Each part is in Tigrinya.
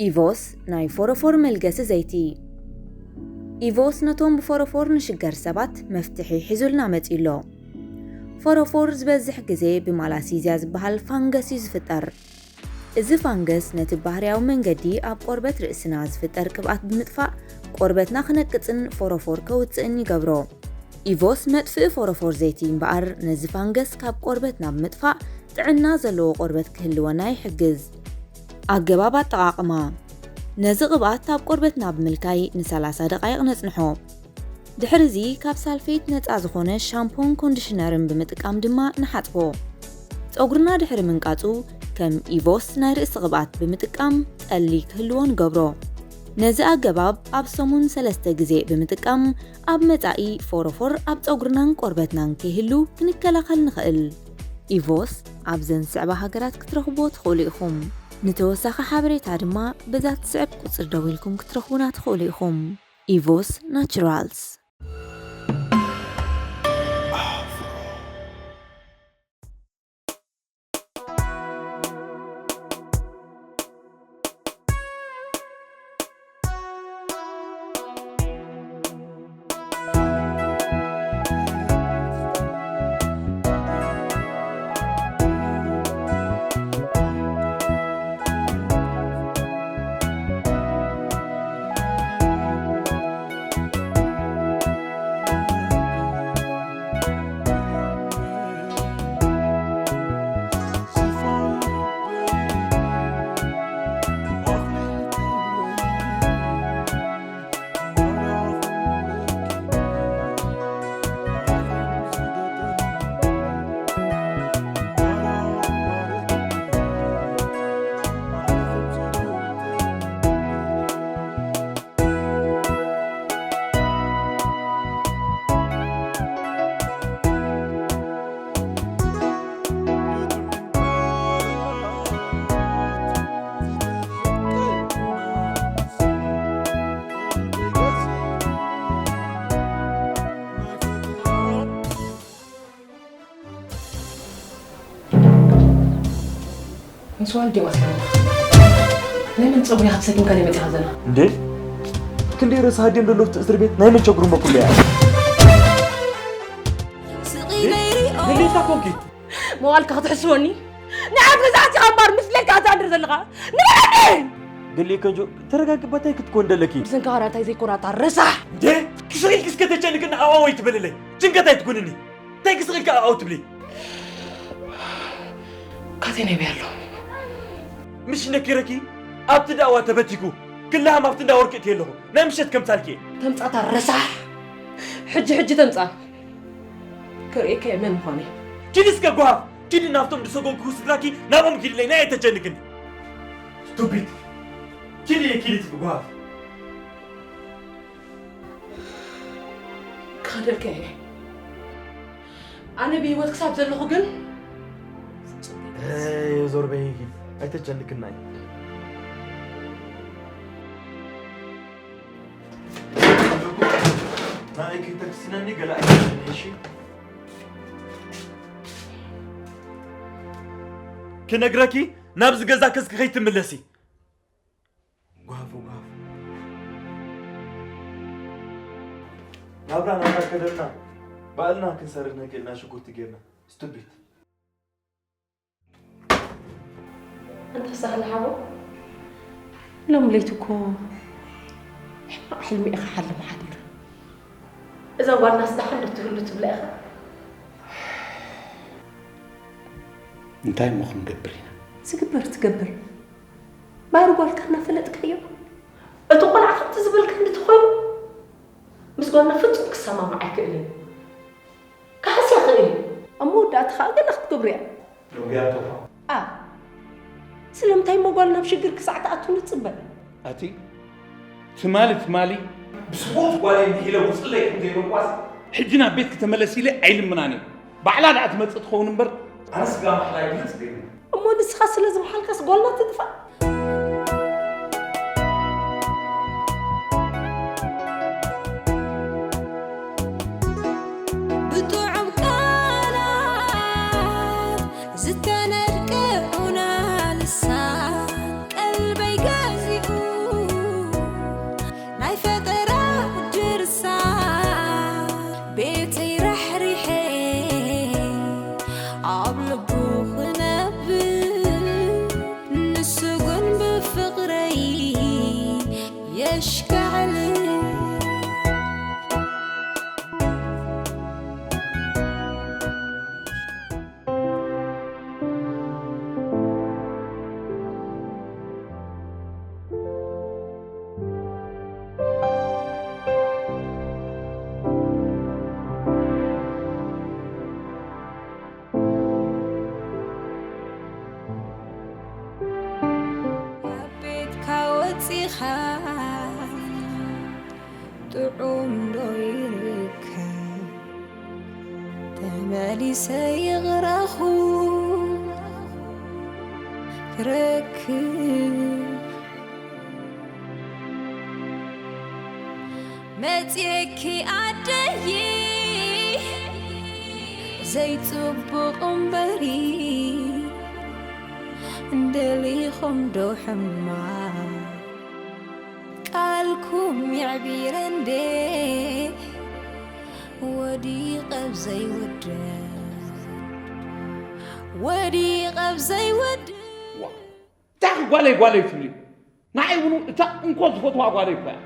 ኢቮስ ናይ ፎሮፎር መልገሲ ዘይቲ። ኢቮስ ነቶም ብፎሮፎር ንሽገር ሰባት መፍትሒ ሒዙልና መጺኡ ኣሎ። ፎሮፎር ዝበዝሕ ግዜ ብማላሲዝያ ዝበሃል ፋንገስ እዩ ዝፍጠር። እዚ ፋንገስ ነቲ ባህርያዊ መንገዲ ኣብ ቆርበት ርእስና ዝፍጠር ቅብኣት ብምጥፋእ ቆርበትና ክነቅጽን ፎሮፎር ከውጽእን ይገብሮ። ኢቮስ መጥፍኢ ፎሮፎር ዘይቲ እምበኣር ነዚ ፋንገስ ካብ ቆርበትና ብምጥፋእ ጥዕና ዘለዎ ቆርበት ክህልወና ይሕግዝ። ኣገባብ ኣጠቓቕማ። ነዚ ቅብኣት ኣብ ቆርበትና ብምልካይ ን30 ደቓይቕ ነጽንሖ። ድሕሪ እዚ ካብ ሳልፌት ነጻ ዝኾነ ሻምፖን ኮንዲሽነርን ብምጥቃም ድማ ንሓጽቦ። ጸጉርና ድሕሪ ምንቃጹ ከም ኢቮስ ናይ ርእሲ ቅብኣት ብምጥቃም ጠሊ ክህልዎ ንገብሮ። ነዚ ኣገባብ ኣብ ሰሙን ሰለስተ ግዜ ብምጥቃም ኣብ መጻኢ ፎሮፎር ኣብ ጸጉርናን ቆርበትናን ከይህሉ ክንከላኸል ንኽእል። ኢቮስ ኣብዘን ዝስዕባ ሃገራት ክትረኽብዎ ትኽእሉ ኢኹም። ንተወሳኺ ሓበሬታ ድማ በዛ ትስዕብ ቁጽሪ ደዊልኩም ክትረኽቡና ትኽእሉ ኢኹም። ኢቮስ ናቹራልስ። ንስዋ ልዲ ወስደን። ናይ መን ጸጉሪ ኢኻ ተሰኪምካ ደይ መጺኻ ዘላ? እንዴ? ክንደይ ርእሲ ሃድዮም ዘሎ ኣብቲ እስር ቤት ናይ መን ቸግሩ እሞ ኩሉ እያ? ስቕ ኢለ ይሪኦ። ድሌታ ኮንኪ? መዋልካ ክትሕስወኒ? ንዓት ገዛእቲ ኢኻ እምበር ምስ ድሌትካ ትዛንድር ዘለኻ። ንበለኒ! ድሌ ከንጆ፣ ተረጋጊ፣ ባታይ ክትኮን ደለኪ? ብሰንካ ኻራ እንታይ ዘይኮና እታ ረሳሕ! እንዴ? ክስቕ ኢልኪ እስከ ተጨንቅና ኣዋ ወይ ትበልለይ? ጭንቀት ኣይትኩንኒ። እንታይ ክስቕ ኢልካ ኣዋ ትብሊ? ካቴና ይበይ ኣሎ። ምሽ ነኪረኪ? ኣብቲ ዳዋ ተበቲኩ። ክልሃም ኣብቲ እንዳ ወርቂ እትየ ኣለኹ። ናይ ምሸት ከምጻልኪ እየ። ተምጻታ ረሳሕ። ሕጂ ሕጂ ተምጻ። ክርእየካ እየ መን ምዃነይ። ኪዲ እስከ ጓፍ። ኪዲ ናብቶም ዝሰጎምኩ ስድራኪ ናብኦም ኪድለይ። ናይ ኣይተጨንቅኒ። ስቱፒድ። ኪዲ እየ ኪዲ ትብሊ ጓፍ። ክኸደልካ እየ። ኣነ ብህይወት ክሳብ ዘለኹ ግን ፍጹም ዘይትመልስ። ኤይ፣ ዞር በይ ሂድ። ኣይተጨንቅናይ። ናበይ ከይተክስነኒ ገለ ኣይትበለኒ፣ እሺ? ክነግረኪ ናብዚ ገዛ ከስኪ ከይትምለሲ። ጓፍ፣ ጓፍ። ናብራ ናብራ ከደና ባዕልና ክንሰርሕ ንክእልና ሽጉርቲ ጌርና። ስቱፒድ። ኣንታ ሳህለ ሓቦ፣ ሎም ለይቲ እኮ ሕማቕ ሕልሚ ኢኻ ሓልም ሓዲር። እዛ ጓልናስ ደሓን ዶ ትህሉ ትብላ ኢኻ? እንታይ እሞ ክንገብር ኢና? ዝግበር ትገብር። ባህሪ ጓልካ እናፈለጥካዮ፣ እቲ ቆልዓ ከምቲ ዝበልካ እንድትኾይኑ፣ ምስ ጓልና ፍጹም ክሰማማዕ ኣይክእልን እዩ። ክሃስያ ይኽእል እዩ። ኣብ መወዳእታ ኸኣ ገለ ክትገብሮ እያ። ደንጉያቶ እኳ። ኣ፣ ስለምንታይ እሞ ጓል ናብ ሽግር ክሳዕ ትኣቱ ንጽበ? ኣቲ፣ ትማሊ፣ ትማሊ ብስፖርት ጓለይ ምሒለ ውጽለይ ከም ዘይበልኳስ፣ ሕጂ ናብ ቤት ክተመለስ ኢለ ኣይልምናን እየ። ባዕላ ደኣ ትመጽእ ትኸውን እምበር። ኣነ ስጋ ማሕላይ ግልጽ ገይሩ። እሞ ንስኻ ስለ ዝመሓልካስ ጓልና ትጥፋእ? ብጥዑም ቃላት ዝተነድቀ ዑና ልሳን ቀልበይ ገዚኡ ጥዑም ዶ ይርከብ? ተመሊሰ ይቕረኹ ክረክብ መጽየኪ ኣደይ ዘይጽቡቕ እምበሪ እንደሊኹም ዶ ሕማቕ ቃልኩም የዕቢረ እንዴ ወዲቐ ኣብ ዘይውደድ ወዲቐ ኣብ ዘይውደድ ዋ እንታይ ጓለይ ጓለይ ትብሊ? ንዓይ እውን እታ እንኮ ዝፈትዋ ጓለይ እኳ እያ።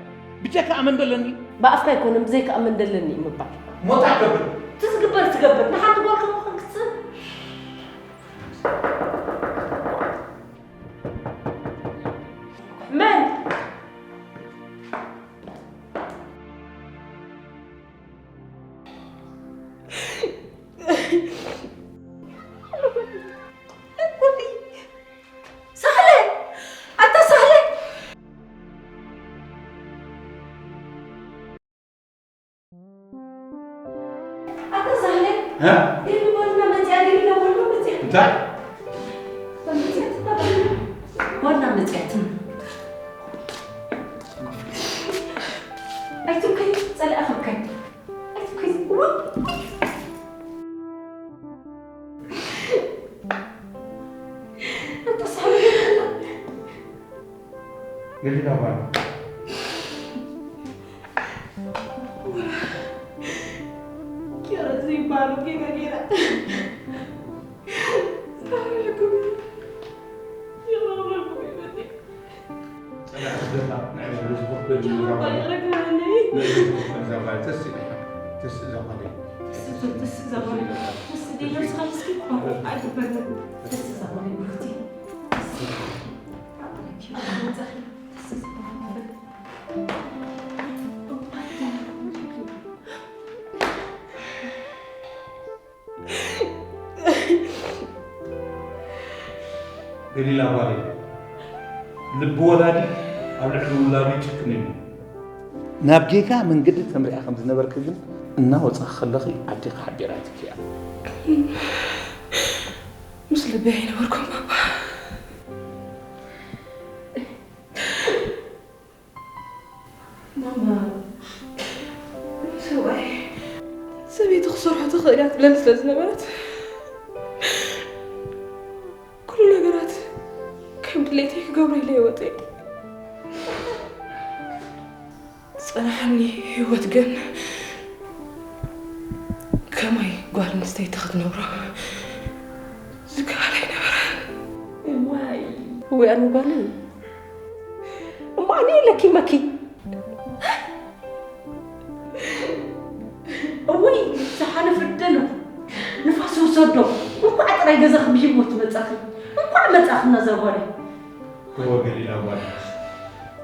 ብጀካ ኣመን ደለኒ? ብኣፍካ ኣይኮነን ብዘይካ ኣመን ደለኒ እዩ ምባል። ሞታ ገብር። እቲ ዝግበር ትገብር ንሓንቲ ጓል ከም ምዃን ክትስብ መን ሳህለ ኣታ ሳህለ ኣታ ሳህለ ገሊ ወልና መፅያ ገሊ ወልና መፅያ እንታይ መፅያ ወልና መፅያትን ኣይትብከይ ፀላእኽብከይ ኣይትብከይ ኣታ ሳህለ ገሊላ ጓል ጌረ ዘይባሉ ጌጋ ጌራ ገሊላ ጓለይ፣ ልቢ ወላዲ ኣብ ልዕሊ ውላዱ ይጭክን እዩ። ናብ ጌጋ መንገዲ ተምሪሓ ከም ዝነበርኪ ግን እናወጻኺ ከለኺ ኣዴኺ ሓቢራትኪ እያ። ምስ ልበይ ኣይነበርኩን ባባ። ማማ ሰብኣይ ሰበይቲ ክሰርሖ ትኽእል እያ ትብለኒ ስለ ዝነበረት ኩሉ ነገራት ከም ድሌተይ ክገብሮ ኢለ ይወፀ ዝፀናሓኒ ህይወት ግን ከማይ ጓል ኣንስተይቲ ክትነብሮ ዝከኣል ኣይነበረን። እዋይ እዋይ ኣነ ጓልን እሞ ኣነ የለኪ መኪ እውይ ዝሓለፈ ደሎ ንፋስ ይውሰዶ። እንኳዕ ጥራይ ገዛኺ ብሂወት መጻኺ። እንኳዕ መጻኺ እናዛ ጓለይ። እወ ገሊላ ጓል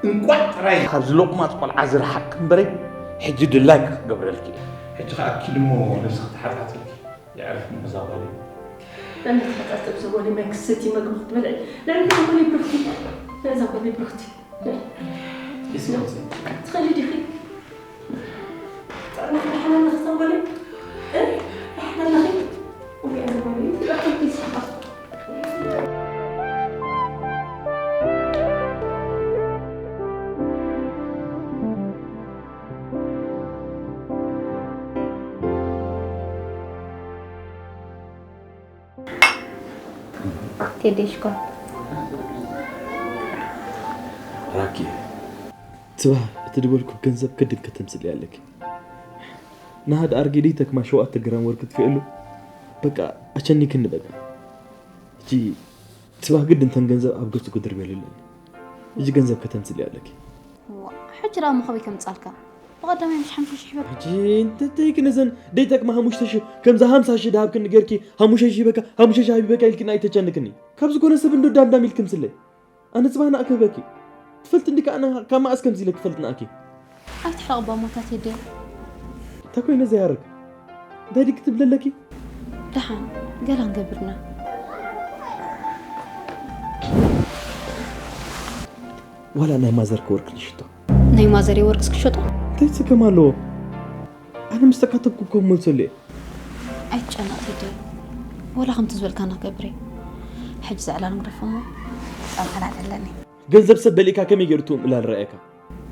እንኳዕ ጥራይ ካብዚ ሎቕማጽ ቆልዓ ዝረሓቕኪ እምበረይ ሕጂ ድላይኪ ክገብረልኪ እየ። ሕጂ ከኣ ኪዲ እሞ ነብስኺ ተሓጻጽብኪ። የዕርፍ እዛ ጓለይ። ለምትሓጻጽብ ዘበለ ማይ ክሰቲ መግቢ ክትበልዒ ለምትሓጎሊ ብርኽቲ ለዛ ጎሊ ብርኽቲ ትኽእሊ ዲኺ? ጥዕና ትደሓን ኣለኺ እዛ ጓለይ? እ? ደሓን ኣለኺ? እዚኣ እዛ ጓለይ እዚኣ ከምቲ ይስሓቕ። ቴዲ ሽኮር። ራኪ ትባ እቲ ድበልኩ ገንዘብ ግድን ከተምፅልያ ኣለኪ። ናሃድ ኣርጌ ደይተክማ ሸውዓተ ግራም ወርቂ ትፍእሉ በቃ ኣቸኒክኒ በቃ። እጂ ትባ ግድን ተን ገንዘብ ኣብ ገፁ ክድርብየሉ ኣለኒ። እጂ ገንዘብ ከተምፅልያ ኣለኪ። ሕጂ ደኣ መኸበይ ከምፃልካ ብቐዳማይ ምሽ ሓምሳ ሽሕ በካ። ሕጂ እንተተይ ክንዘን ደይጠቅማ ሓሙሽተ ሽሕ ከምዛ ሓምሳ ሽሕ ደሃብክኒ ገርኪ ሓሙሽተ ሽሕ በካ ሓሙሽተ ሽሕ ሃቢ በካ ኢልክን ኣይተጨንቅኒ። ካብዚ ኮነ ሰብ እንዶ ዳምዳም ኢልክም ስለይ ኣነ ጽባሕ ንኣክበኪ ትፈልጥ እንዲ ከኣ ካብ መኣስ ከምዚ ኢለ ክፈልጥ ንኣኪ። ኣይትሕረቕ ባሞታት የደይ። እንታይ ኮይነ ዘይሃረክ እንታይ ድክ ትብለለኪ? ደሓን ገላ ንገብርና። ዋላ ናይ ማዘርኪ ወርቂ ንሽጦ። ናይ ማዘር ወርቅስ ክሸጦ? እንታይ ጸገም ኣለዎ? ኣነ ምስ ተካተብኩ እኮ መልሰሉ እየ። ኣይትጨነቕ ቴዲ፣ ወላ ከምቲ ዝበልካ ንክገብር እየ። ሕጂ ዘዕላል ግደፎ እሞ ጣም ዓላል ኣለኒ። ገንዘብ ሰብ በሊእካ ከመይ ገይሩ ትእም ዕላል ረኣየካ?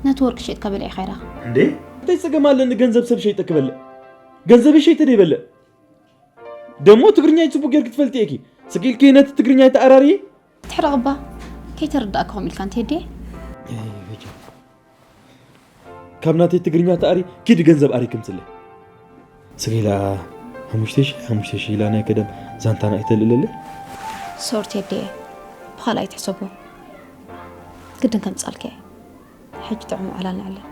ነቲ ወርቂ ሸጥካ በሊዕካ ኢኻ። እንዴ እንታይ ጸገም ኣለኒ ገንዘብ ሰብ ሸይጠ ክበልዕ? ገንዘብ ሸይተ ደይበልዕ? ደሞ ትግርኛ ጽቡቅ ጌርክ ትፈልጢ ኢኪ። ስኪልኪ ነቲ ትግርኛ ተኣራሪ። ትሕረቕ እባ ከይተረዳእካ ኮም ኢልካ እንተሄድየ። ካብ ናተይ ትግርኛ ተኣሪ ኪድ ገንዘብ ኣሪ ክምጽለ። ስኪላ ሓሙሽተ ሺሕ ሓሙሽተ ሺሕ ኢላ ናይ ቀደም ዛንታና ኣይተልእለለ። ሶር ቴዲየ ብኻልኣይ ትሕሰቦ ግድን ከምጻልከ። ሕጂ ጥዑም ዕላል ንዕለል።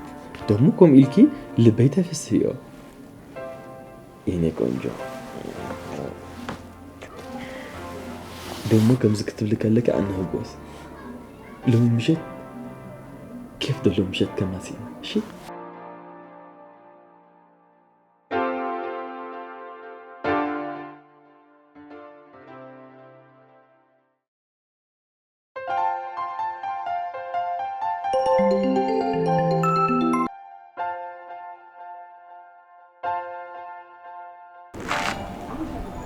ደሞ ከም ኢልኪ ልበይ ተፍስዮ። የኔ ቆንጆ ደሞ ከምዚ ክትብሊ ከለኪ ኣነ ህጎስ ሎሚ ምሸት ኬፍ ደሎ ምሸት ከማሲና እሺ።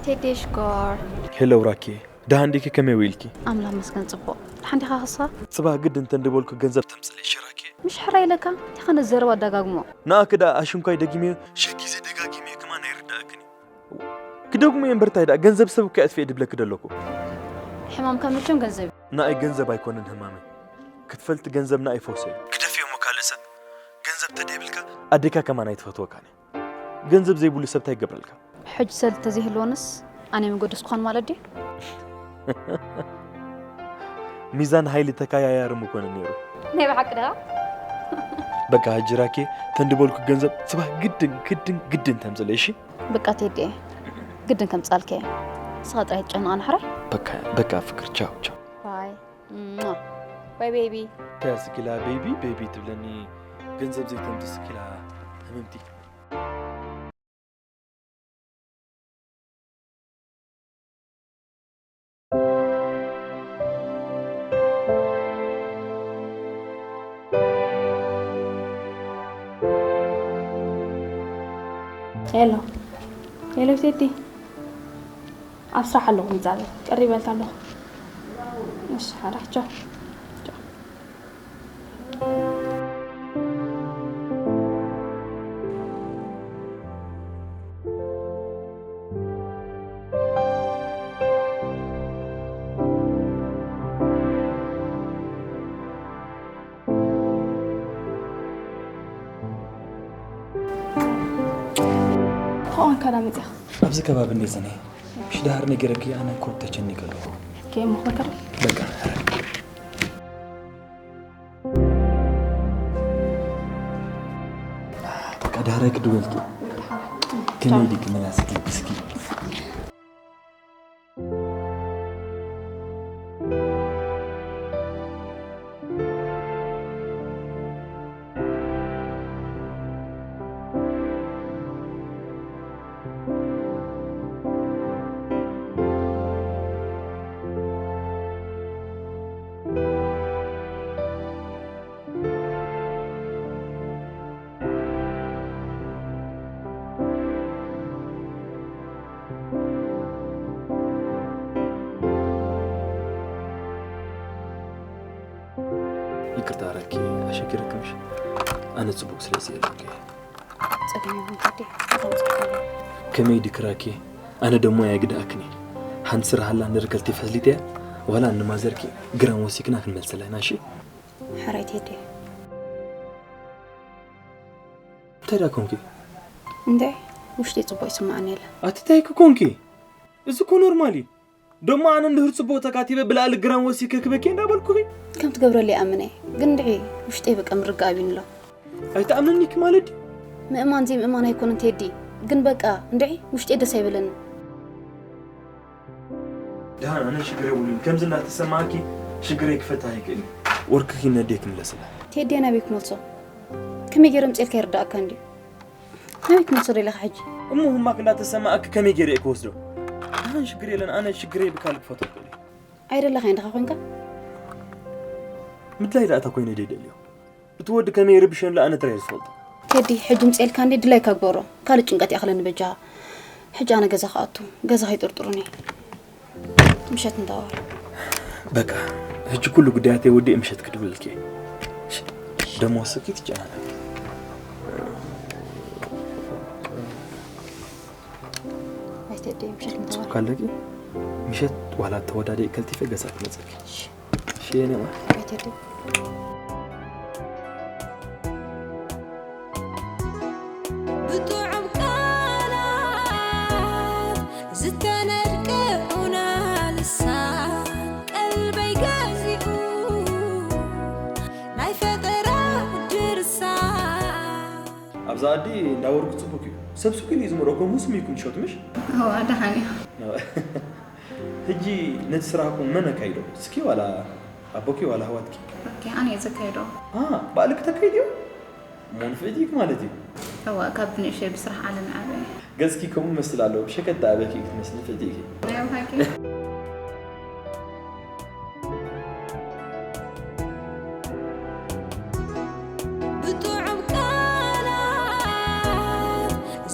ቴዲ ሽኮር። ሄሎ ራኪ፣ ደሃን ዲኪ? ከመይ ውኢልኪ? ኣምላኽ መስገን ጽቡቕ። ደሓን ዲኻ ክሳ? ጽባህ ግድ እንተ እንድበልኩ ገንዘብ ተምጽለይ ሽራኪ። ምሽ ሕራ ኢለካ እንታይ ከነ ዘረባ ኣዳጋግሞ። ንኣኪ ደኣ ኣሽንኳይ ደጊመዮ ሽሕ ግዜ ደጋጊመዮ ከማን ኣይርዳእክን እዩ። ክደግሞ እየ እምበር እንታይ ደኣ ገንዘብ ሰብ እኮ የጥፍኤ ድብለኪ ደለኩ። ሕማምካ መቸም ገንዘብ እዩ። ንኣይ ገንዘብ ኣይኮነን ህማመይ። ክትፈልጢ ገንዘብ ንኣይ ፈውሰይ እዩ። ግደፍዮ እሞ ካልእ ሰብ ገንዘብ ተደይብልካ ኣዴካ ከማን ኣይትፈትወካን እያ። ገንዘብ ዘይብሉ ሰብ እንታይ ይገብረልካ? ሕጂ ሰልዲ ተዘይህልወንስ ኣነ መገደስ ክኾን ማለት ድዩ? ሚዛን ሓይሊ ተካያያሪ ምኮነ ነይሩ። ናይ ብሓቂ ደኣ? በቃ ሕጂ ራኬ ተንድበልኩ ገንዘብ ጽባህ ግድን ግድን ግድን ተምጽለይ እሺ? በቃ ቴዲ ግድን ከምጻልከ እየ። ንስኻ ጥራይ ትጨነቕ ንሕራይ። በቃ በቃ ፍቅር ቻው ቻው። ባይ ባይ ቤቢ። ተስኪላ ቤቢ ቤቢ ትብለኒ ገንዘብ ዘይተምጽ ስኪላ ህምምቲ። ሄሎ ሄሎ ቴዲ፣ ኣብ ስራሕ ኣለኹ፣ ንዛረብ ቀሪበልካ ኣለኹ። እሺ ሓራይ ቻው። ሆን ከዳ መጽያ ኣብዚ ከባቢ እንዴ ዘነ ሽዳሃር ነገረክ ኣነ ኮድ ተቸኒከ ኣለኹ። ከየም መኸከር በቃ በቃ ዳሕራይ ክድወልኪ ከመይ ዲኪ መላስኪ እስኪ ይቅርታ ራኪ ኣሸኪረክምሽ ኣነ ጽቡቅ ስለ ዘየለኩ ጸገም የብሉን ቴዲ፣ በጣም ጽቡቅ ነው። ከመይ ድክራኪ ኣነ ደሞ ያግድኣክኒ ሓንቲ ስራሕ ኣላ ንርከልቲ ፈስሊትያ ዋላ ንማዘርኪ ግራም ወሲክና ክንመልሰላ ኢና እሺ። ሕራይ ቴዲ። እንታይ ዳ ኮንኪ? እንዴ ውሽጢ ጽቡቅ ይስማዓኒ የለ። ኣቲ እንታይ ኮንኪ? እዚ እኮ ኖርማል እዩ። ደሞ ኣነ እንድህር ጽቡቕ ተካቲበ ብልኣሊ ግራም ወሲከ ክበኪ እንዳበልኩኺ። ከም ትገብረለይ ኣምነ ግን ድዒ ውሽጠይ በቃ ምርጋእ ኣቢኒ ኣሎ። ኣይትኣምንኒኪ ማለት ድዩ? ምእማን ዘይምእማን ኣይኮነን ቴዲ፣ ግን በቃ እንድዒ ውሽጠይ ደስ ኣይበለኒ። ደሓን ኣነ ሽግር የብሉን። ከምዚ እንዳተሰማዓኪ ሽግረይ ክፈትሕ ኣይክእልን። ወርቅኺ ነዴ ክምለስላ። ቴዲ ናበይ ክመልሶ? ከመይ ገይረ ምፅኤልካ ይርዳእካ እንድዩ? ናበይ ክትወስዶ ኢለኻ ሕጂ? እሞ ህማክ እንዳተሰማኣክ ከመይ ገይረ እየ ክወስዶ? ኣነ ሽግር የለን፣ ኣነ ሽግረይ ብካልእ ክፈትሖ እኽእል እየ። ኣይደለኻን ድኻ ኮንካ? ምድላይ ደኣ እንታይ ኮይነ ደደልዮ? እቲ ወዲ ከመይ ይርብሸኒ ኣነ ጥራይ ዝፈልጦ። ቴዲ፣ ሕጂ ምጽኤልካ እንዴ ድላይካ ግበሮ። ካልእ ጭንቀት ይኣኽለኒ በጃኻ። ሕጂ ኣነ ገዛ ክኣቱ፣ ገዛ ከይጥርጥሩኒ። ምሸት እንዳወር። በቃ፣ ሕጂ ኩሉ ጉዳያተይ ወዲእ ምሸት ክድውልልኪ እየ። እሺ፣ ደሞ ወሰኪ ትጨናነቂ። ኣይ ቴዲ፣ ምሸት እንዳወር። ጽቡቅ ኣለኪ። ምሸት ዋላ ተወዳዲእ ከልቲፈ ገዛ ክመጸኪ። እሺ። እሺ፣ የኔ ማር። ኣይ ቴዲ። ብጥዑም ቃላት ዝተነድቀ ዑና ልሳን ቀልበይ ገዚኡ ናይ ፈጠራ ድርሳን። ኣብዛ ዓዲ እንዳወርቂ ጽቡቅ እዩ። ሰብ ስኩል እዩ ዝምረኮ ሙስም ይኩን ሾት ምሽ? እዋ፣ ደሓን እዩ። ሕጂ ነቲ ስራሕኩም መን ኣካይዶ? እስኪ ዋላ ኣቦኪ ዋላ ኣሕዋትኪ? ኦኬ፣ ኣነ እየ ዘካይዶ። ኣ፣ ባዕልኪ ተካይድዮ? እሞ ንፍዕቲ ኢኪ ማለት እዩ። እዋ፣ ካብ ንእሽተይ ብስራሕ ዓለም ይዓበየ። ገጽኪ ከምኡ ይመስል ኣሎ። ብሸከት ደኣ ኣበኪ ክትመስሊ ንፍዕቲ ኢኪ። ናይ ብሓቂ። ብጥዑም ቃላት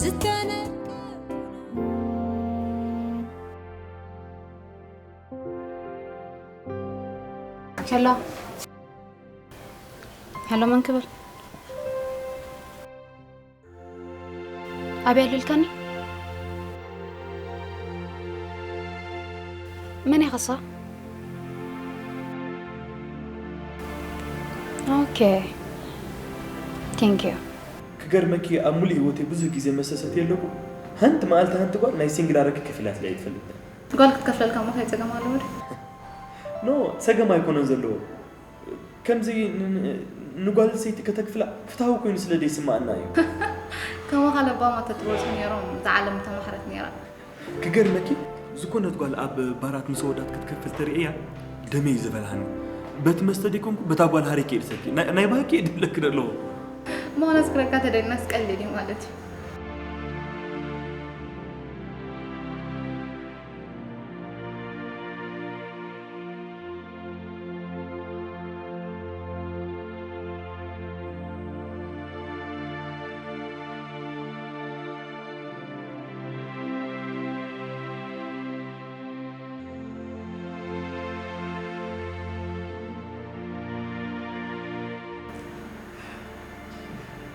ዝተነድቀ ሄሎ። ሄሎ፣ መን ክብል? ኣበይ ኣልልካኒ? መን ኢኻ እሳ? ኦኬ። ቴንክ ዩ። ክገርመኪ፣ ኣብ ሙሉእ ህይወተይ ብዙሕ ግዜ መስተ ሰትየ ኣለኹ። ሓንቲ መዓልቲ ሓንቲ ጓል ናይ ሲንግል ኣረቂ ከፊላትለይ ኣይትፈልጥን። ጓል ክትከፍለልካ እሞ እንታይ ጸገም ኣለዎ ድዩ? ኖ፣ ጸገም ኣይኮነን ዘለዎ። ከምዚ ን-፣ ን-፣ ንጓል ሰይቲ ከተክፍላ ፍትሃዊ ኮይኑ ስለ ዘይስምዓና እዩ። ከማኻ ለባማት ተትበዝሑ ነይሮም፣ እዛ ዓለም ምተማህረት ነይራ። ክገርመኪ፣ ዝኾነት ጓል ኣብ ባራት ምስ ኣወዳት ክትከፍል ተርእያ፣ ደመይ እዩ ዝበልሃኒ። በቲ መስተ ደይኮንኩ፣ በታ ጓል ሃሪኪ እየ ድሰኪ። ናይ፣ ናይ ባህኪ እየ ድብለኪ ደለኹ። ምዃኑ ኣስክረካ ተደልናስ ቀሊል እዩ ማለት እዩ።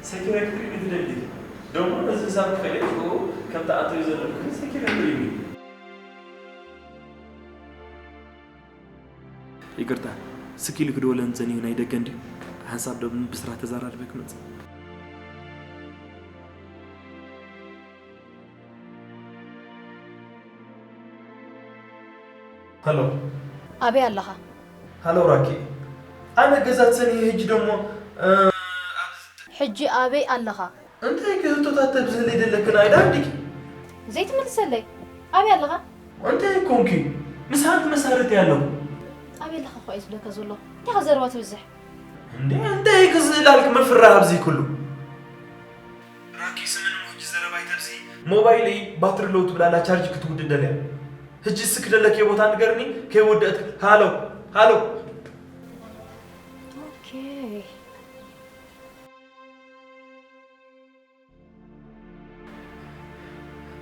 ሰኪረ ክትርኢ ትደሊ። ደሞ ነዚ ህሳብ ክፈለጥኩ ከም ተኣተዩ ዘለኩ ሰኪረ ትርእኒ። ይቅርታ፣ ስኪሉ ክድወለን ጸኒሁ ናይ ደገ እንድዩ። ሓንሳብ ደሞ ብስራ ተዛራርበ ክመጽእ። ሄሎ። ኣበይ ኣለኻ? ሃሎ ራኪ። ኣነ ገዛ ትሰኒ ሕጂ ደሞ፣ እ፣ ኣብ ሕጂ ኣበይ ኣለኻ? እንታይ ከ ህቶታት ተብዝህለይ ደለክን ኣይዳ እንዲኪ? ዘይትምልሰለይ። ኣበይ ኣለኻ? እንታይ ኮንኪ? ምስ ሓንቲ መሳርሕቲ ኣለኹ። ኣበይ ኣለኻ እኮ እየ ዝብለካ ዘለኹ። እንታይ ከ ዘረባ ትብዝሕ? እንዴ፣ እንታይ ክዝላልክ ምፍራህ ኣብዚ ኩሉ? ራኪ ስምን እሞ ሕጂ ዘረባይ ተብዚ ሞባይለይ ባትሪ ሎው ትብላላ ቻርጅ ክትውድድ ደልያ። ሕጂ እስኪ ደለክዮ ቦታ ንገርኒ ከይወደእት። ሃሎ፣ ሃሎ። ኦኬ።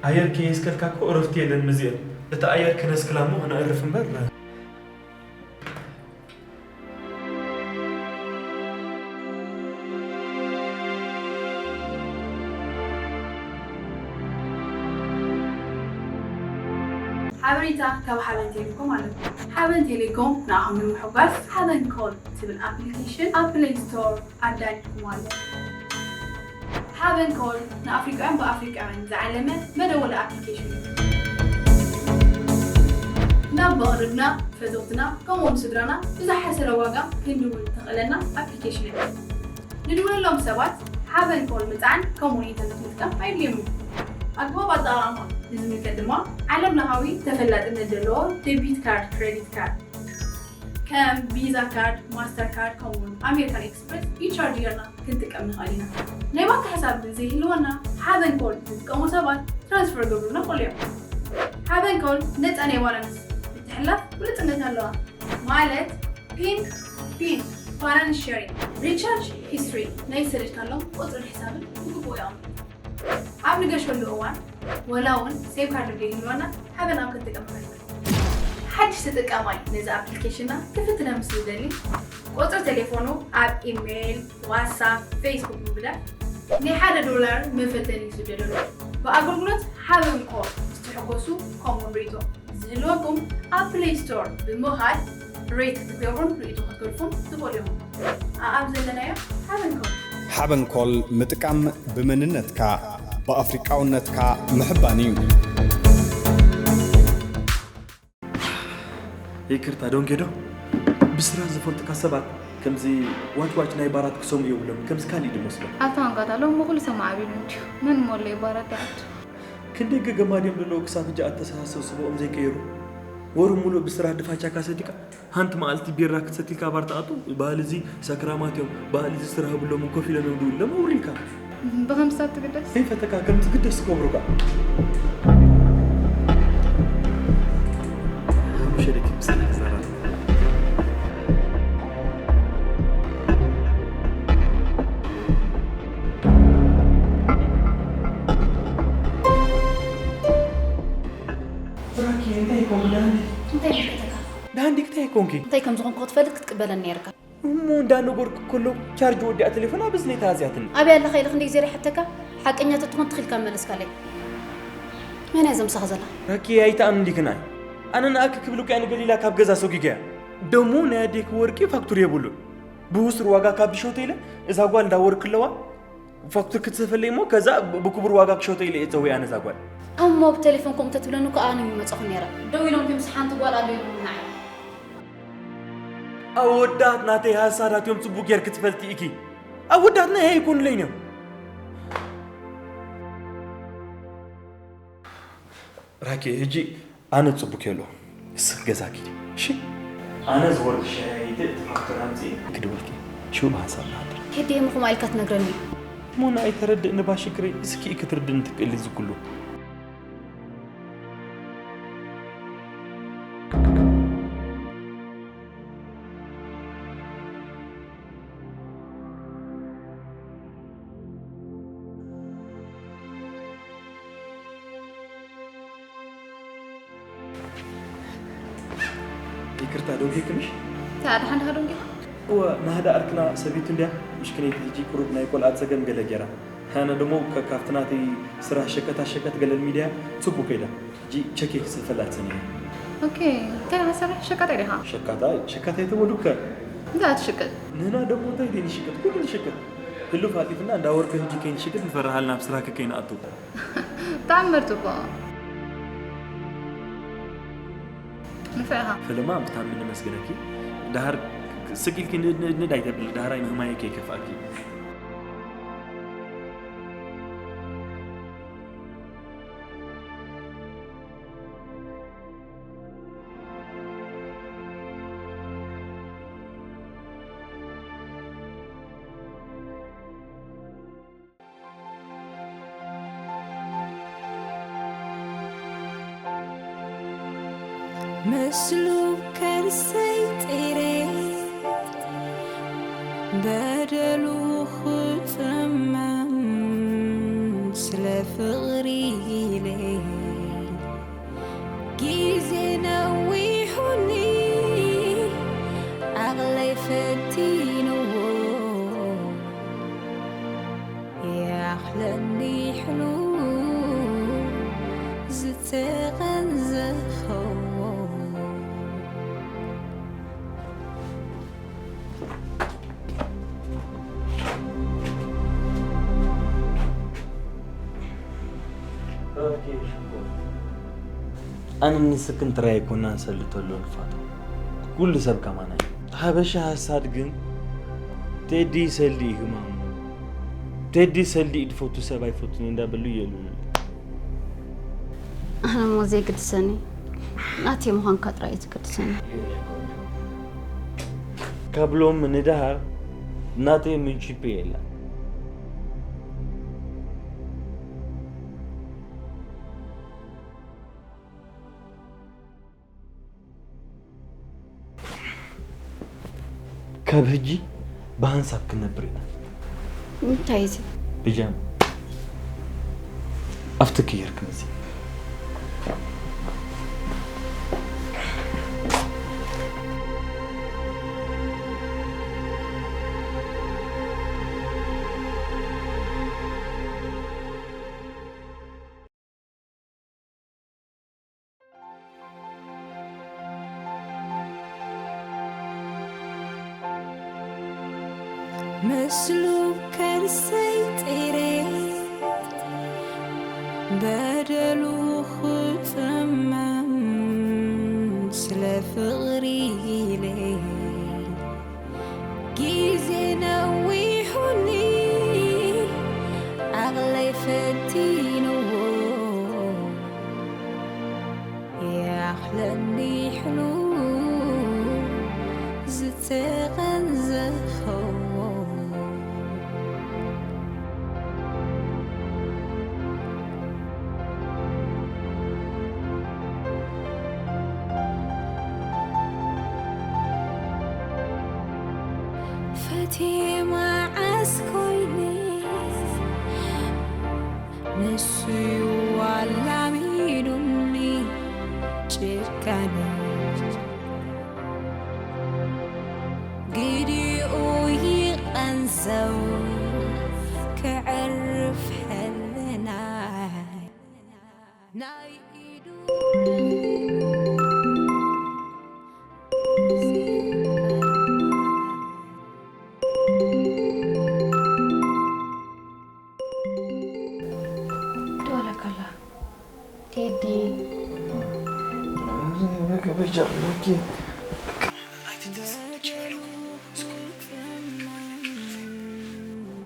ኣየር ከየስከልካ እኮ እረፍቲ የለን ምዚኤል። እቲ ኣየር ክነስክላ እሞ ክነዕርፍ እምበር። ሓበሬታ ካብ ሓበን ቴሌኮም ኣለኩም። ሓበን ቴሌኮም ንኣኹም ንምሕጓስ ሓበን ኮል ትብል ኣፕሊኬሽን ኣብ ፕሌይ ስቶር ኣዳሊኹም ኣሎ። ሓበን ኮል ንኣፍሪቃውያን ብኣፍሪቃውያን ዝዓለመ መደወሊ ኣፕሊኬሽን እዩ። ናብ መቕርብና፣ ፈተውትና፣ ከምኡውን ስድራና ብዝሓሰረ ዋጋ ክንድውል ተኽእለና ኣፕሊኬሽን እያ። ንድውለሎም ሰባት ሓበን ኮል ምጽዓን ከምኡውን ኢንተርነት ምጥቃም ኣየድልዮም እዩ። ኣግባብ ኣጠቓቕማ ንዝምልከት ድማ ዓለም ለኻዊ ተፈላጥነት ዘለዎ ዴቢት ካርድ፣ ክሬዲት ካርድ ከም ቪዛ ካርድ፣ ማስተር ካርድ ከምኡውን ኣሜሪካን ኤክስፕረስ ኢቻርጅ ጌርና ክንጥቀም ንኽእል ኢና። ናይ ባንክ ሕሳብ ዘይህልወና ሓበን ኮል ዝጥቀሙ ሰባት ትራንስፈር ገብሩልና ይኽእሉ እዮም። ሓበን ኮል ነጻ ናይ ባላንስ ምትሕልላፍ ብሉጽነት ኣለዋ። ማለት ፒን፣ ፒን፣ Balance sharing፣ recharge history ናይ ሰደድካሎም ቁጽርን ሕሳብን ብግቡእ የቐምጥ። ኣብ ንገሸሉ እዋን ወላ እውን ሴም ካርድ ዘይህልወና ሓበን ኣብ ክንጥቀም ንኽእል። ሓድሽ ተጠቃማይ ነዚ ኣፕሊኬሽንና ክፍትነ ምስ ዝደሊ ቁጽሪ ቴሌፎኑ ኣብ ኢሜይል፣ ዋትሳፕ፣ ፌስቡክ ምብዳል ናይ ሓደ ዶላር መፈተኒ ይስደደሉ። ብኣገልግሎት ሓበን ኮል ምስ ትሕጎሱ ከምኡውን ርእይቶ ዝህልወኩም ኣብ ፕሌይ ስቶር ብምኻድ ሬት ክትገብሩን ርእይቶ ክትገድፉን ትኽእሉ ኢኹም። ኣኣብ ዘለናዮ ሓበን ኮል። ሓበን ኮል ምጥቃም ብመንነትካ ብኣፍሪቃውነትካ ምሕባን እዩ። ይቅርታ ዶንጌዶ፣ ብስራ ዝፈልጡካ ሰባት ከምዚ ዋጭ ዋጭ ናይ ባራት ክሰሙ የብሎም፣ ከምዚ ካሊእ ድመስሎ። ኣታ ኣንጋታ ሎሚ ኩሉ ሰብ ማዕቢሉ እንድዩ። መን ሞሎ እዩ ባራት ይኣቱ? ክንደይ ገገማት እዮም ዘለዉ ክሳብ ሕጂ ኣተሳሰስብኦም ዘይቀየሩ? ወሩ ሙሉእ ብስራሕ ድፋቻካ ሰቲካ፣ ሓንቲ መዓልቲ ቢራ ክትሰቲ ኢልካ ባር ትኣቱ፣ ባህሊ እዚ ሰክራማት እዮም፣ ባህሊ እዚ ስራሕ የብሎምን ኮፍ ኢሎም እዮም ድውሉ ኢሎም ኣውሪልካ። ብኸምስታት ትግደስ? ከይፈተካ ከም ትግደስ ዝገብሩካ። እንታይ ይመልከተካ? ደሃንዲ ክታይ ኮንኪ? እንታይ ከም ዝኾንኩ ክትፈልጥ ክትቅበለኒ ነይርካ። እሞ እንዳነገርኩ ከለኹ ቻርጅ ወዲኣ ቴሌፎን ኣብ እዝነይ ተኣዝያትኒ። ኣበይ ኣለኻ ኢለ ክንደይ ግዜ ደይሓተካ ሓቀኛ ተትኾን ትኽ ኢልካ ምመለስካለይ። መን እያ እዛ ምሳኻ ዘላ? ራኪ ኣይትኣምኒ ዲክን ኣይ ኣነ ንኣኪ ክብል እኮ እየ ንገሊላ ካብ ገዛ ሰጒገያ። ደሞ ናይ ኣዴኪ ወርቂ ፋክቱር የብሉን። ብውሱር ዋጋ ካብ ድሸቶ ኢለ እዛ ጓል እንዳ ወርቂ ኣለዋ ፋክቱር ክትሰፈለይ እሞ ከዛ ብክቡር ዋጋ ክሸቶ ኢለ እየ ጸዊኣ ነዛ ጓል። እሞ ብቴሌፎን ከምኡ ተትብለኒ እኮ ኣነ ምመጻኹ ነይረ። ደው ኢሎም ድዮም ምስ ሓንቲ ጓል ኣሎ ኢሎም ንዓይ። ኣወዳት ናተይ ሃሳዳት እዮም ጽቡቅ ጌርኪ ትፈልጢ ኢኪ። ኣወዳት ናይ ኣይኮኑለይን እዮም። ራኪ ሕጂ ኣነ ጽቡክ የሎ እስክ ገዛ ኪዲ እሺ። ኣነ ዝወርድ ሸያይተ እቲ ፋክተር ኣምጺ ክድውልኪ ሽው ብሓሳብ ንሓድር። ከደይ ምኹም ኣልካ ትነግረኒ። ሞና ኣይተረድእኒ ባሽክረይ እስኪ ክትርድእኒ ትክእሊ ዝኩሉ። ይቅርታ ደንጊክንሽ? ታ ደሓን ዲኻ ደንጊኻ? እወ ናህዳ ዕርክና ሰቢቱ እንድያ ምሽክነይቲ ሕጂ ቁሩብ ናይ ቆልዓ ጸገም ገለ ጌራ። ኣነ ደሞ ካብቲ ናተይ ስራሕ ሸቀጣ ሸቀጥ ገለ ሚድያ ጽቡቅ ከይዳ። ሕጂ ቸክ ክጽሕፈላ ትሰኒ። ኦኬ እንታይ ኢኻ ትሰርሕ? ሸቃጣይ ዲኻ? ሸቃጣይ ሸቃጣይ ተበሉከ። እንታይ ትሽቅጥ? ንህና ደሞ እንታይ ደይ ንሽቅጥ ኩሉ ንሽቅጥ። ህሉፍ ኣጢፍና እንዳ ወርቂ ሕጂ ከይንሽቅጥ ንፈርሃልና ኣብ ስራክ ከይንኣቱ። ተኣምር ጽቡቕ። ንፍዕኻ። ፈለማ ብጣዕሚ ነመስግነኪ። ደሃር ስቅ ኢልኪ ንድ ንድ ኣይተብሊ፣ ደሃራይ ምህማየ ከይከፍኣኪ። ምስሉ ከርሰይ ጢረ በደሉ ክጽመም ስለ ፍቕሪ ኢለ ግዜ ነዊሑኒ ዓቕለይ ፈቲንዎ ይኣኽለኒ ሕሉፍ ዝተቐንዘኽዎ። ኣነ ንስክን ጥራይ ኣይኮናን ሰሊ ተሎ ንፋቶ ኩሉ ሰብ ከማና እዩ። ሓበሻ ሓሳድ ግን ቴዲ ሰልዲ እዩ ህማሙ። ቴዲ ሰልዲ እዩ ድፈቱ ሰብ ኣይፈቱን እንዳበሉ እየሉሉ። ኣነ እሞ ዘይግድሰኒ ናተይ ምዃንካ ጥራይ እዩ ዝግድሰኒ። ካብ ሎም ንደሃር ናተይ ምንቺፕ የላ። ካብ ሕጂ ብሃንሳብ ክንነብር ኢና። እንታይ እዚ? ብጃም ኣብቲ ክየር ክምዚ ምስሉ ከርሰይ ጢሬ በደሉ ክጽመም ስለ ፍቕሪ ኢለ ግዜ ነዊሑኒ ዓቕለይ ፈቲንዎ ይኣኽለኒ ሕሉ ዝተቐንዘፎ ፈትየ መዓስ ኮይነ ንሱ ኣላሚዱኒ ጭካነ ግዲኡ ይቐንዘው ከዕርፍ ሕልናይ ናይ ኢዱ ደወለካ ኣላ ቴዲ።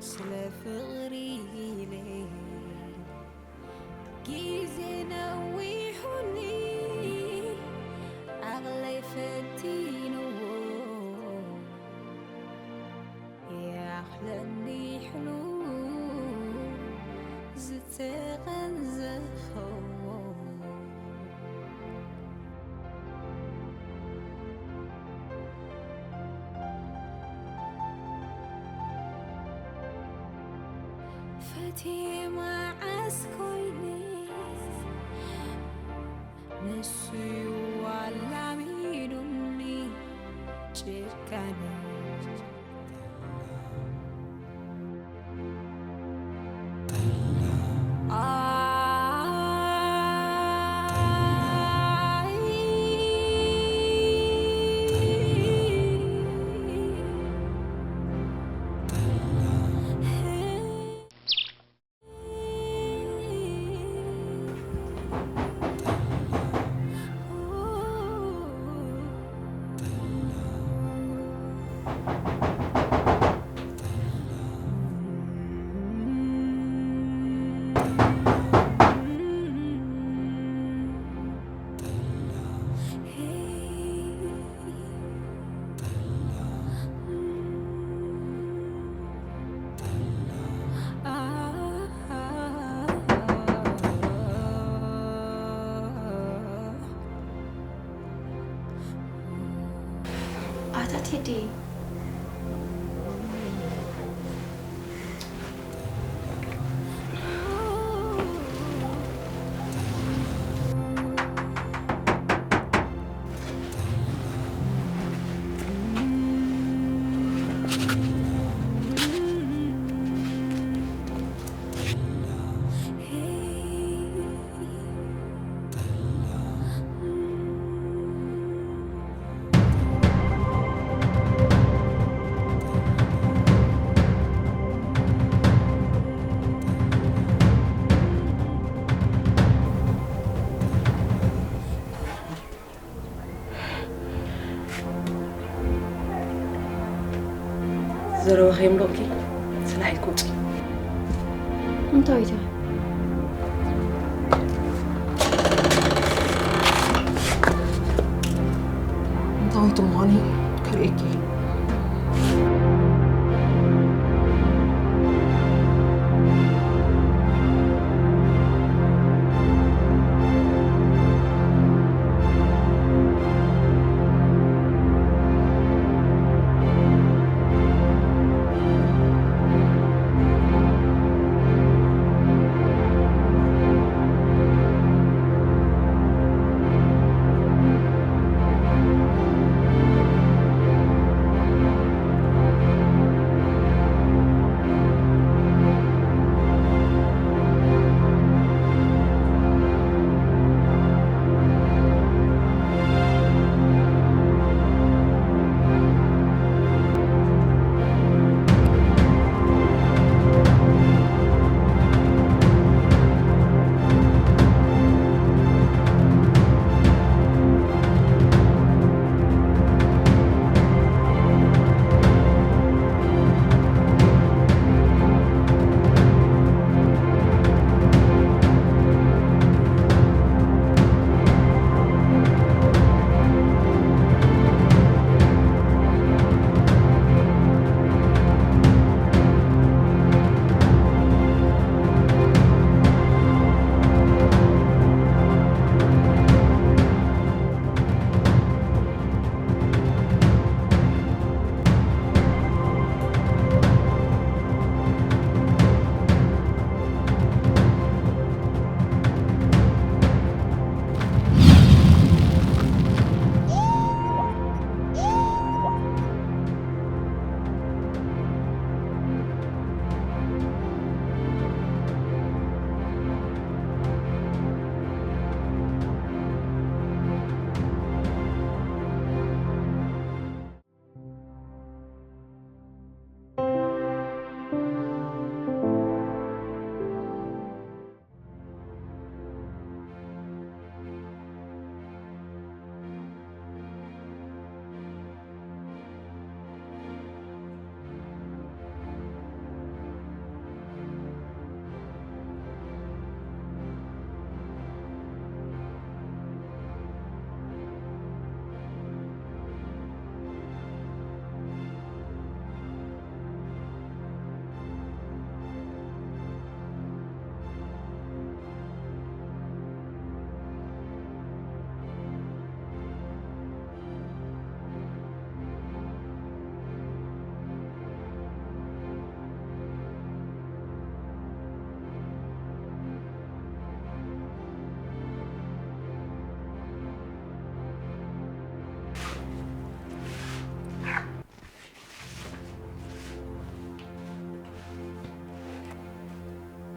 ስለ ፍቕሪ ኢለ ግዜ ነዊሑኒ ዓቕለይ ፈቲንዎ ይኣኽለኒ ሕሉ ዝተቐንዘኸዎ ፈትየ መዓስ ኮይነ ንሱ ኣላሚዱኒ ጭካነ ኣታ ቴዲ። ዘረባ ከየምለቕኪ ስራሕ ኢልኪ ውፂ። እንታይ ኢኻ? እንታዊት ምዃኑ ከርእየኪ እየ።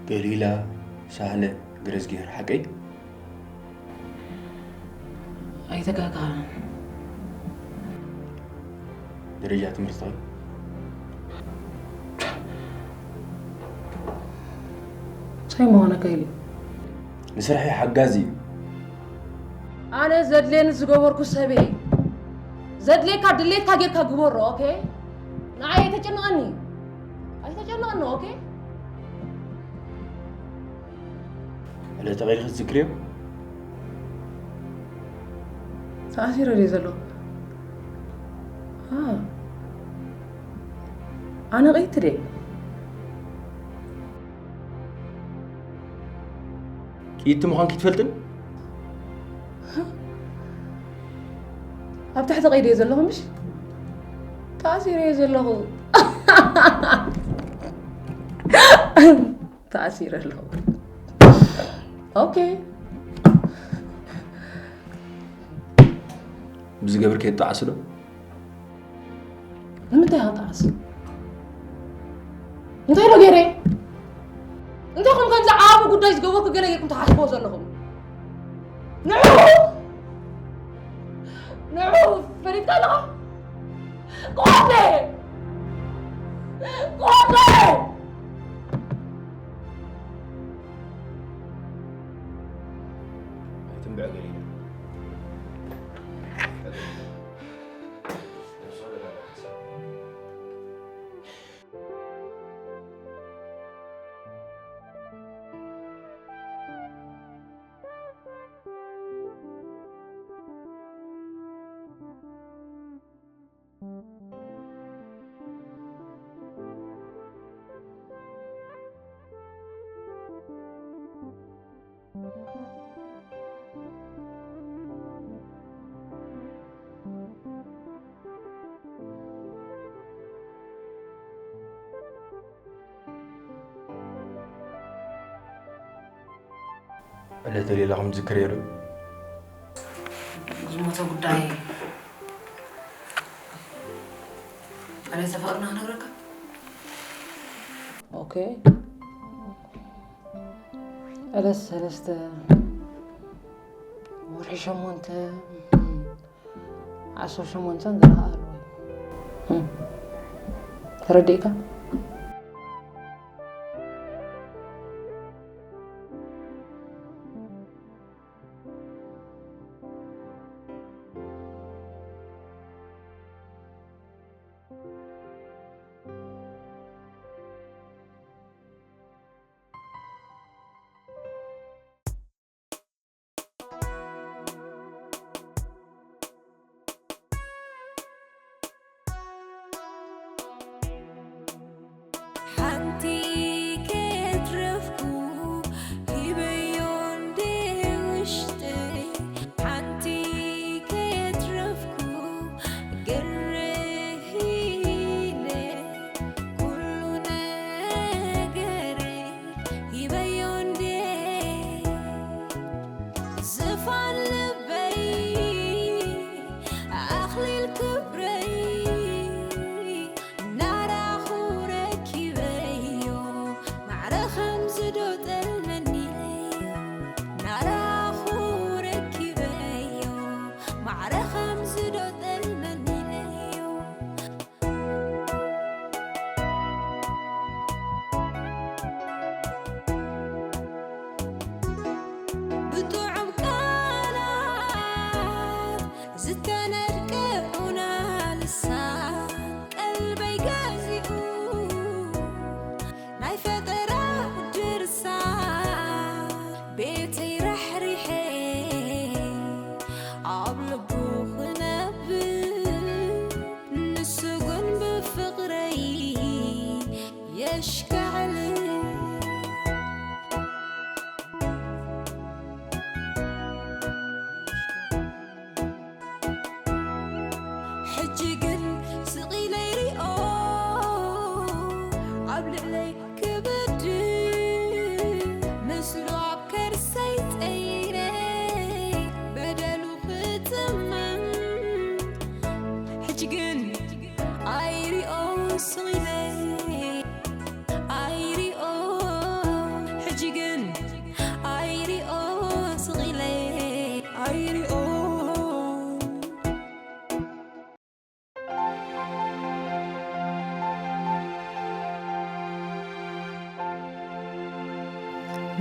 ገሊላ ሳህለ ገረዝጊሄር ሓቀይ? ኣይተጋግኻን። ደረጃ ትምህርትኺ? ሳይ ምዃነ ከይሊ ንስራሐይ ሓጋዚ እዩ። ኣነ ዘድልየኒ ዝገበርኩ ሰበይ። ዘድልየካ ድሌትካ ጌርካ ግበሮ። ኦኬ፣ ንዓይ ኣይተጨንቐኒ፣ ኣይተጨንቐኒ። ኦኬ። ዕለተ ቀይዲ ክትዝክርዮ? ተኣሲረ ድየ ዘለኹ? ኣ፣ ኣነ ቀይቲ ድየ? ቅይቲ ምዃንኪ ትፈልጥን? ኣብ ትሕቲ ቀይዲ እየ ዘለኹ ምሽ? ተኣሲረ እየ ዘለኹ። ተኣሲረ ኣለኹ። ኦኬ። ብዝገብር ከይጠዓስ ዶ? ንምንታይ ክጠዓስ? እንታይ ዶ ገይረ? እንታይ ኹም ከምዚ ዓቢ ጉዳይ ዝገበርኩ ገለ ጌርኩም ትሓስብዎ ዘለኹም? ንዑ! ንዑ! ፈሊጥካ ኣለኻ? ቆለ! ቆለ! ኣይትንብዐ ገሊላ። ዕለተ ሌላ ከም ዝክር የርኢ። ዝሞተ ጉዳይ ዕለተ ፍቕርና ክነግረካ። ኦኬ። ዕለት ሰለስተ ወርሒ ሸሞንተ ዓሰርተ ሸሞንተን ዝረኸኣሉ ተረዲእካ።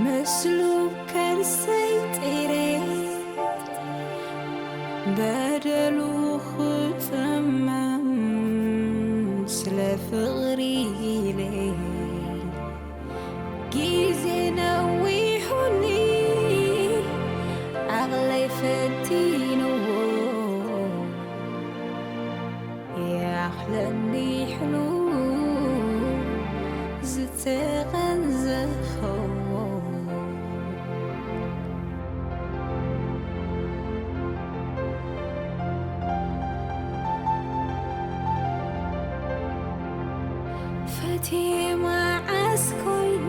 ምስሉ ከርሰይ ጢረ በደሉ ክጽመም ስለ ፍቕሪ ኢለ ግዜ ነዊሑኒ ዓቕለይ ፈቲንዎ። ይኣኽለኒ ሕሉፍ ዝተቐንዘኽዎ። ፈትየ መዓስ ኮይነ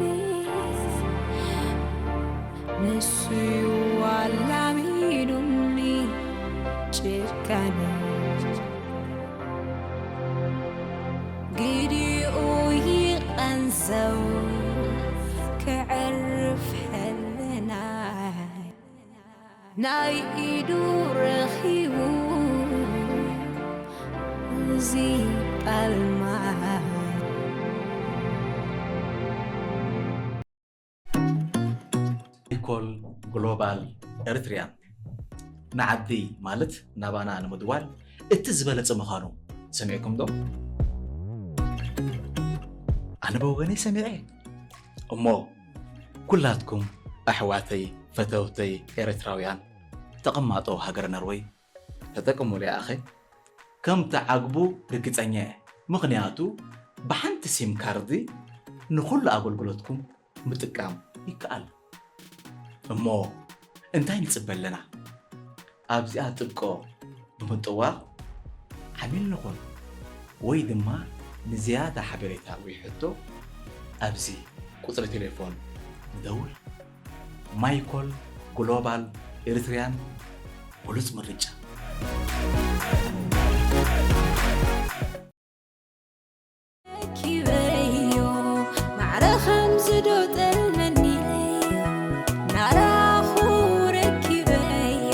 ንሱ እዩ ኣላሚዱኒ ጭካነ። ግዲኡ ይቐንዘው ከዕርፍ ሕልናይ። ናይ ኢዱ ረኺቡ እዚ ጣልማይ። ኢኮል ግሎባል ኤርትሪያን ንዓዲ ማለት ናባና ንምድዋል እቲ ዝበለጸ ምዃኑ ሰሚዕኩም ዶ? ኣነ ብወገነይ ሰሚዐ እሞ ኩላትኩም ኣሕዋተይ ፈተውተይ ኤርትራውያን ተቐማጦ ሃገረ ነርወይ ተጠቀሙሉ ኣኸ ከም ትዓግቡ ርግጸኛ እየ። ምኽንያቱ ብሓንቲ ሲም ካርዲ ንኹሉ ኣገልግሎትኩም ምጥቃም ይከኣል። እሞ እንታይ ንጽበ ኣለና? ኣብዚኣ ጥብቆ ብምጥዋቕ ዓሚል ንኹን ወይ ድማ ንዝያዳ ሓበሬታ ወይ ሕቶ ኣብዚ ቁጽሪ ቴሌፎን ንደውል። ማይኮል ግሎባል ኤሪትሪያን ብሉጽ ምርጫ። ረኪበዮ ማዕረ ከምዚ ዶ ጠልመኒ ኢለዮ ናራኹ ረኪበዮ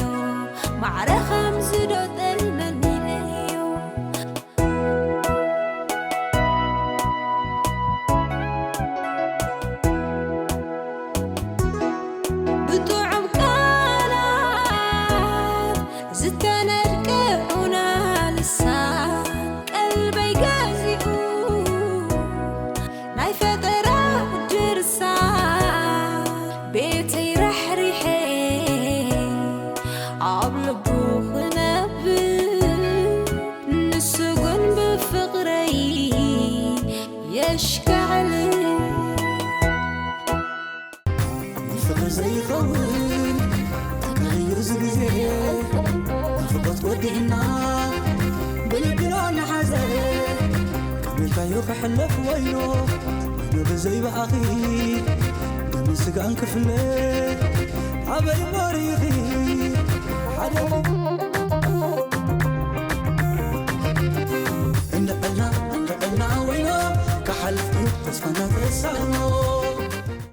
ማዕረ ከምዚ ዶ ጠልመኒ ኢለዮ ብጥዑም ቃላት ዝተነድቀ ዑና ልሳን ቀልበይ ገዚኡ ናይ ፈጠራ ድርሳን ቤተይ ራሕሪሐ ኣብ ልቡ ክነብር ንሱ ግን ብፍቕረይ የሽካዕል ንፍቕሪ ዘይኸውን ተጋይሩ እዚ ግዜ ናፍቖት ወዲእና ብልቢ ዶ ንሓዘ ከመይካዩ ክሕለፍ ወይኖ ወይኖ ብዘይ ብኣኺ ደምን ስጋን ክፍለ ኣበይ እሞ ርኢኺ ሓደ እንድዕልና እንድዕልና ወይኖ ክሓልፍ እዩ ተስፋና ተሳእኖ